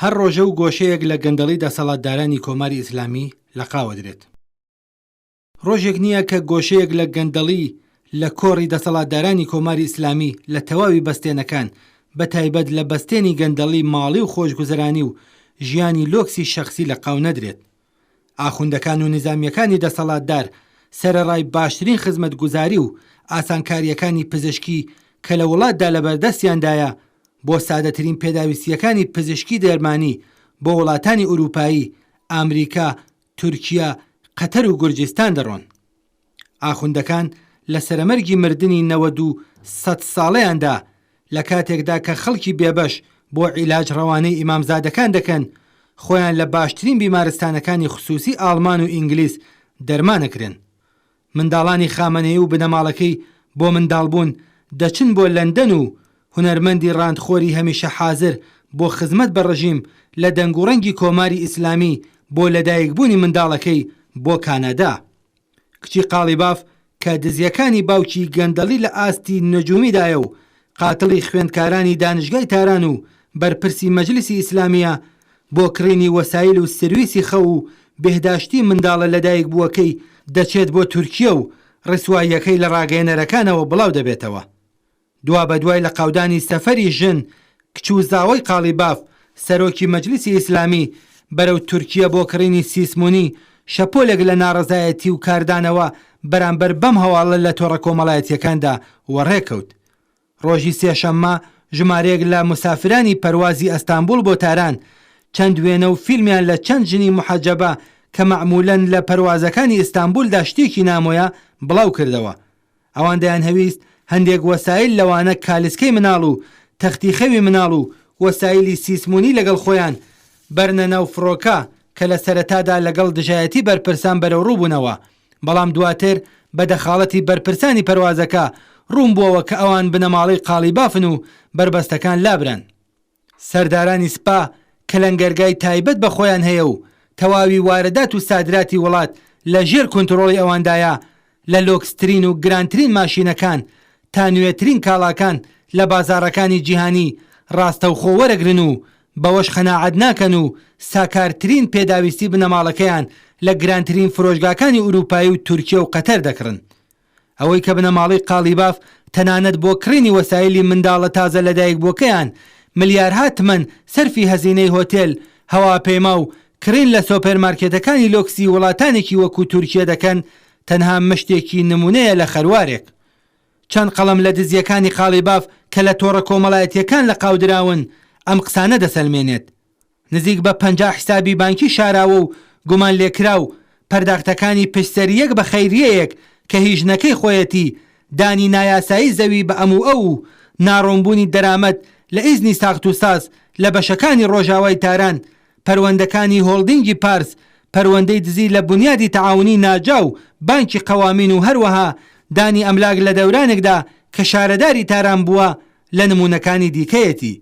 هەر ڕۆژە و گۆشەیەک لە گەندەڵی دەسەڵاتدارانی کۆماری ئیسلامی لە قاوەدرێت. ڕۆژێک نییە کە گۆشەیەک لە گەندەڵی لە کۆڕی دەسەڵاتدارانی کۆماری ئیسلامی لە تەواوی بەستێنەکان بە تایبەت لە بەستێنی گەندەڵی ماڵی و خۆشگوزەرانی و ژیانی لۆکسی شەخسی لە قاو نەدرێت. ئاخوندەکان و نیزامییەکانی دەسەڵاتدار سەرەڕای باشترین خزمەتگوزاری و ئاسانکارییەکانی پزیشکی کە لە وڵاتدا لەبەردەستیاندایە بۆ سادەترین پێداویستییەکانی پزیشکی دەرمانی بۆ وڵاتانی ئورووپایی، ئامریکا، تورکیە، قەتەر و گورجستان دەڕۆن. ئاخوندەکان لە سەرەمەرگی مردنی 91 ساڵەیاندا لە کاتێکدا کە خەڵکی بێبەش بۆ عیلاج ڕەوانەی ئیمامزادەکان دەکەن، خۆیان لە باشترین بیمارستانەکانی خسوسی ئاڵمان و ئینگلیز دەرمان ئەکرێن. منداڵانی خامەنەیی و بنەماڵەکەی بۆ منداڵبوون دەچن بۆ لەندەن و هونەرمەندی ڕانتخۆری هەمیشە حازر بۆ خزمەت بە ڕژیم لە دەنگوڕەنگی کۆماری ئیسلامی بۆ لەدایکبوونی منداڵەکەی بۆ کانادا. کچی قاڵیباف کە دزیەکانی باوکی گەندەڵی لە ئاستی نجومیدایە و قاتڵی خوێندکارانی دانشگای تاران و بەرپرسی مەجلسی ئیسلامیە بۆ کڕینی وەسایل و سرویسی خەو و بێهداشتی منداڵە لەدایکبووەکەی دەچێت بۆ تورکیە و ڕیسواییەکەی لە ڕاگەیەنەرەکانەوە بڵاو دەبێتەوە. دوابەدوای لەقاودانی سەفەری ژن، کچ و زاوەی قاڵیباف، سەرۆکی مەجلیسی ئیسلامی، بەرەو تورکیە بۆ کڕینی سیسمونی، شەپۆلێک لە ناڕەزایەتی و کاردانەوە بەرامبەر بەم هەواڵە لە تۆڕە کۆمەڵایەتییەکاندا وەڕێکەوت. ڕۆژی سێشەممە ژمارەیەک لە موسافرانی پەروازی ئەستانبوڵ بۆ تاران، چەند وێنە و فیلمیان لە چەند ژنی موحەجەبە کە مەعمولەن لە پەروازەکانی ئیستانبولدا شتێکی نامۆیە، بڵاو کردەوە. ئەوان دەیانهەویست هەندێک وەسایل لەوانە کالیسکەی مناڵ و تەختی خەوی مناڵ و وەسایلی سیسمونی لەگەڵ خۆیان بەرنە ناو فڕۆکە کە لە سەرەتادا لەگەڵ دژایەتی بەرپرسان بەرەوڕوو بوونەوە بەڵام دواتر بە دەخاڵەتی بەرپرسانی پەروازەکە ڕوون بووەوە کە ئەوان بنەماڵەی قاڵیبافن و بەربەستەکان لابران. سەردارانی سپا کە لەنگەرگای تایبەت بە خۆیان هەیە و تەواوی واردات و سادراتی وڵات لە ژێر کونتڕۆڵی ئەواندایە، لە لۆکسترین و گرانترین ماشینەکان تا نوێترین کاڵاکان لە بازاڕەکانی جیهانی ڕاستەوخۆ وەرەگرن و بەوەش قەناعەت ناکەن و ساکارترین پێداویستی بنەماڵەکەیان لە گرانترین فرۆشگاکانی ئورووپایی و تورکیە و قەتەر دەکڕن. ئەوەی کە بنەماڵەی قاڵیباف تەنانەت بۆ کڕینی وەسایلی منداڵە تازە لەدایکبووەکەیان ملیارها تمەن سەرفی هەزینەی هۆتێل، هەواپەیما و کڕین لە سۆپێرمارکێتەکانی لۆکسی وڵاتانێکی وەکوو تورکیە دەکەن، تەنها مشتێکی نموونەیە لە خەروارێک. چەند قەڵەم لە دزییەکانی قاڵیباف کە لە تۆڕە کۆمەڵایەتییەکان لەقاودراون، ئەم قسانە دەسەلمێنێت. نزیک بە 50 حیسابی بانکی شاراوە و گومانلێکراو، پەرداختەکانی پشتسەرییەک بە خەیرییەیەک کە هی ژنەکەی خۆیەتی، دانی نایاسایی زەوی بە ئەم و ئەو و ناڕوونبوونی دەرامەت لە ئیزنی ساخت و ساز لە بەشەکانی ڕۆژاوای تاران، پەروەندەکانی هۆڵدینگی پارس، پەروەندەی دزی لە بونیادی تەعاونی ناجا و بانکی قەوامین و هەروەها دانی ئەملاک لە دەورانێکدا کە شارەداری تاران بووە لە نموونەکانی دیکەیەتی.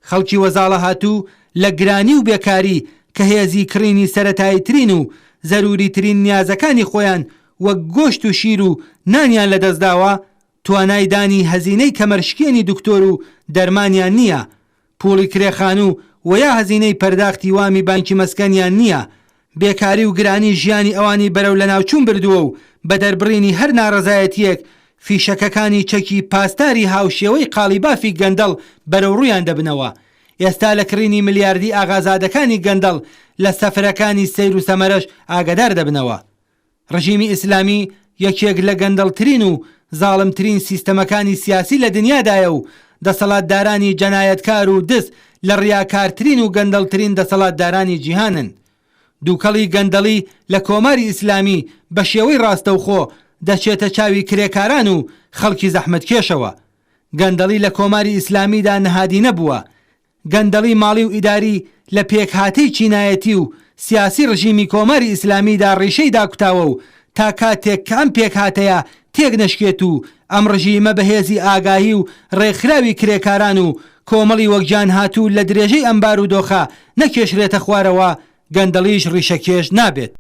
خەڵکی وەزاڵەهاتوو لە گرانی و بێکاری کە هێزی کڕینی سەرەتاییترین و زەرووریترین نیازەکانی خۆیان وەک گۆشت و شیر و نانیان لەدەستداوە، توانای دانی هەزینەی کەمەرشکێنی دکتۆر و دەرمانیان نییە، پووڵی کرێ خانوو و یا هەزینەی پەرداختی وامی بانکی مەسکەنیان نییە، بێکاری و گرانی ژیانی ئەوانی بەرەو لەناوچوون بردووە و بە دەربڕینی هەر ناڕەزایەتییەک فیشەکەکانی چەکی پاسداری هاوشێوەی قاڵیبافی گەندەڵ بەرەوڕوویان دەبنەوە. ئێستا لە کڕینی ملیاردی ئاغازادەکانی گەندەڵ لە سەفرەکانی سەیر و سەمەرەش ئاگەدار دەبنەوە. ڕژیمی ئیسلامی یەکێک لە گەندەڵترین و زاڵمترین سیستەمەکانی سیاسی لە دنیادایە و دەسەڵاتدارانی جەنایەتکار و دز لە ڕیاکارترین و گەندەڵترین دەسەڵاتدارانی جیهانن. دووکەڵی گەندەڵی لە کۆماری ئیسلامی بە شێوەی ڕاستەوخۆ دەچێتە چاوی کرێکاران و خەڵکی زەحمەتکێشەوە. گەندەڵی لە کۆماری ئیسلامیدا نەهادینە بووە. گەندەڵی ماڵی و ئیداری لە پێکهاتەی چینایەتی و سیاسی ڕژیمی کۆماری ئیسلامیدا ڕیشەی داکوتاوە و تا کاتێک کە ئەم پێکهاتەیە تێک نەشکێت و ئەم ڕژیمە بە هێزی ئاگاهی و ڕێکخراوی کرێکاران و کۆمەڵی وەگیانهاتوو لە درێژەی ئەم بارودۆخە نەکێشرێتە خوارەوە گەندەڵیش ڕیشەکێش نابێت.